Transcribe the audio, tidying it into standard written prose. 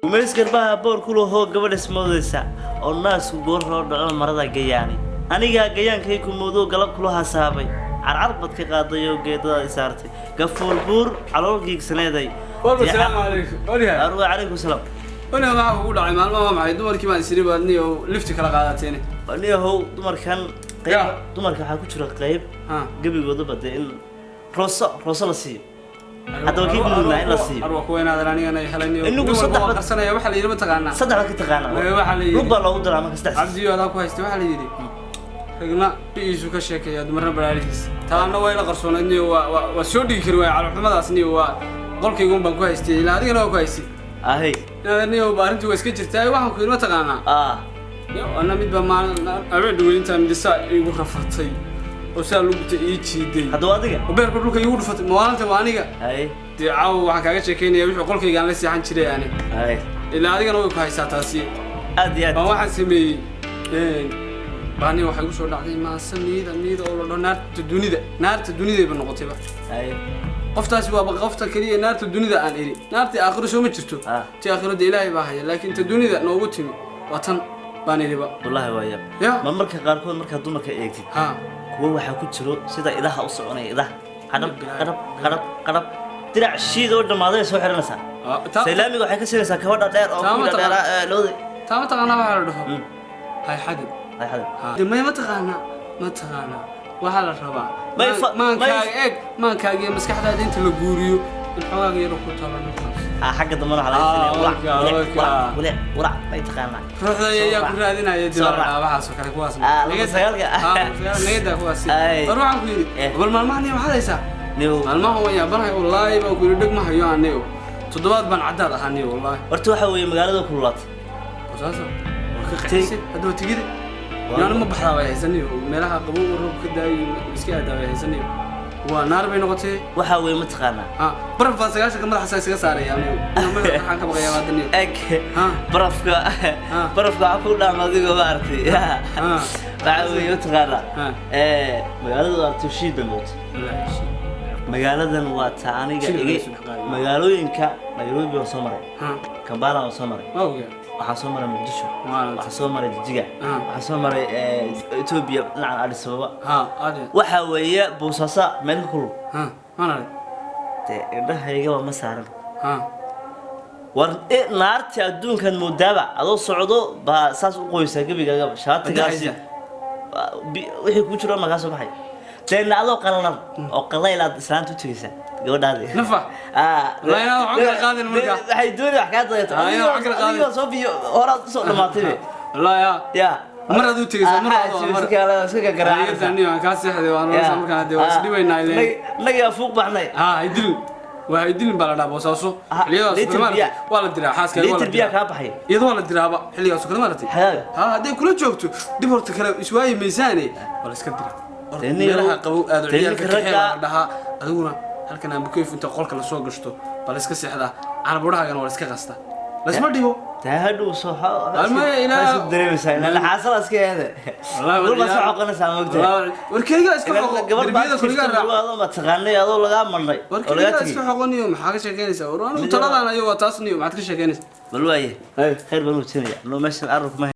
Gumays garbaha boor ku lahoo gabadh ismoodaysa oo naasku goor loo dhaco marada gayaani. Anigaa gayaankay ku moodoo galab kula hasaabay. Carcar bad ka qaaday oo geedada i saartay. Gafuur buur calool giigsaneeday. Walba salaamu calaykum. Waryahay. Arwa calaykum salaam. Waryahay, maxaa kugu dhacay maalmaha? Waa maxay dumarkii baan isiri baadni oo lifti kala qaadateen? Aniyahow, dumarkan qayb Ya. dumarka waxaa ku jira qayb Ha. gebigoodaba dee in rooso rooso la siiyo. Haddaba kii gudubnaa in la siiyo. Arwa kuwa inaadan anigana helay. Inagu saddex qarsanaya waxaa la yidhi, ma taqaanaa? Saddex baad ka taqaanaa. Maya, waxaa la yidhi- Lug baa loogu daraa marka saddex. Cabdiyo adaa ku haystay, waxaa la yidhi ragna dhi'iisu ka sheekeeya, dumarna baraarihiisa. Taana way la qarsoonayd niyo, waa soo dhigi kari waaya caloolxumadaas niyo, waa qolkaygun baan ku haystay, ilaa adigana waa ku haystay. Ahay. Inaadan niyo ba arrintii waa iska jirtaa. Waxaan ku yidhi, ma taqaanaa? Ah. Yo, ana mid baa maalin habeen dhaweyntaa midisaa iigu rafatay oo saa lugta ii jiiday. Haddaba adiga. Oo beerka dhulka iigu dhufatay maalinta waa aniga. Hay. Dee caawa waxaan kaaga sheekeynaya wixii qolkaygaan la seexan jiray ani. Hay. Ilaa adigana way ku haysaa taasi. Aad iyo aad. Baan waxaan sameeyey, baani waxay igu soo dhacday maase miida miida oo la dhaho naarta dunida, naarta dunidayba noqotayba. Hay. Qoftaasi waaba qofta keliya naarta dunida aan iri. Naartii aakhiro soo ma jirto? Ah. Tii aakhiro dee Ilaahay baa haya, laakiin ta dunida noogu timi waa tan baan iriba. Wallaahi waa yaab. Ya. Ma marka qaarkood markaad dumarka eegtid, ha kuwa waxaa ku jiro sida idaha u soconaya, idaha qadhab qadhab qadhab qadhab, dirac shiid oo dhammaaday soo xiranaysaa. Ah, Saylaamiga waxay ka siinaysaa kabadha dheer oo Taa ma kuwii dheeraa ee labada. Taa ma taqaanaa waxaa la dhaho? Hayxadin. Ay xadin. De maya, ma taqaanaa, ma taqaanaa waxaa la rabaa? May Maankaaga eeg, maankaaga iyo maskaxdaada inta la guuriyo in xoogaaga yaro ku talo dhulkaas. Ah, xagga dambena waxaa laga Ah, siinaya walac, waka, walac, waka. walac, walac, walac, may taqaanaa. Ruuxda ayaa ku raadinaya. Soo dib raac. waxaas oo kale kuwaasna. Ah, laba sagaalka. Ah, laba sagaal, nagada kuwaasi. Ay. War waxaan ku yidhi, Eh. bal maalmahan iyo maxaad haysaa? Niyow. Maalmahan waan yaabanahay wallaahi baan ku yidhi, dheg ma hayo anigo. Toddobaad baan caddaad ahaa niyo wallaahi. Horta waxaa weeye magaalada kululaatay. Saasa waa ka qaxisay haddaba tigida. Yaana ma baxdaa bay haysaniyo, meelaha qabow oo roob ka daayo iska aadaa bay haysaniyo, waa naar bay noqotay. Waxaa weeye, ma taqaanaa? Ha, baraf baan 90-ka madaxa isaga saaraya anigo. Inaan madaxa waxaan ka baqayaa hadda niyo. Eg. Ha. Barafka. Ha. Barafka waxaa ku dhaama adigoo maaragtay. Ha. Waxaa weeye, ma taqaanaa? Ha. Magaalada waa tushiid bay noqotay. Wallaahi shit. Magaaladan waa ta aniga Shil iga laga soo dhex qaaday. Magaalooyinka Nairobi waan soo maray. Ha. Kampala waan soo maray. Waa ogaa. Waxaan soo maray Muqdisho. Waa waxaan soo maray Jijiga. Ah. Waxaan soo maray Ethiopia dhinacan Addis Ababa. Ha, aade. Waxaa weeye Boosaaso meel ka kulul. Ha, waan arag. Dee indhahaygaba ma saaran. Ha. War naarti adduunkan moodaaba adoo socdo baa saas u qoysaa gebigaagaba shaatigaasi. Madaxaysa. Wixii kuu jiro ma kaa soo baxay deena adoo qalalan oo qalaylaad islaanta u tegaysaa gabadhaadi. Nafa. Ah. Wallahi inaad wax kala qaadin marka. Waxay dooni wax kaa dayato. Ah, inaad wax kala qaadin. Adigoo soo biyo horaad usoo dhamaatay. Wallaahi ha. Ya. Mar aad u tegaysaa, mar aad mar. Iska garaacaysaa. Ayadani waan kaa seexday, waan nolosha markaan hadee waa isdhibaynaa ileen. Nagaa fuuq baxnay. Ha, haydilin. Waa haydilin baa la dhahaa Boosaaso. Ah, Xilliyadaas litir kale maaragtay, biya. waa la diraa xaaskaaga, waa la Litir biyaa diraa. kaa baxay. Iyada waa la diraaba xilligaas oo kale maaragtay. Xagaaga. Ha, hadday kula joogto dib horta kale iswaayi maysaane, waa la iska diraa. Horta Dee meelaha qabow aad dee ciyaalka ninka ka xeela ragga- la dhahaa, adiguna halkan aan bukeyf inta qolka la soo gashto baa la iska seexdaa, canabuurahagana waa la iska qastaa, laysma dhibo. Taa hadhow soo Alma isku dareemaysaa inaa laxaasada iska eede. Wallaahi Dhul baa soo ciyaar- xoqonaysaa, moogtahay. Wallaahi, war keligaa iska xoqo, Gabadh baa darbiyada keligaa raac. adoo ma taqaanay adoo lagaa marnay War oo lagaa keligaa tegey. iska xoqoniyo, maxaa ka sheekeynaysaa? War anigu taladaan ayo waa taas niyo, maxaad ka sheekeynaysaa? Bal waaye, khayr baan u jeedinayaa no meeshan arrinku ma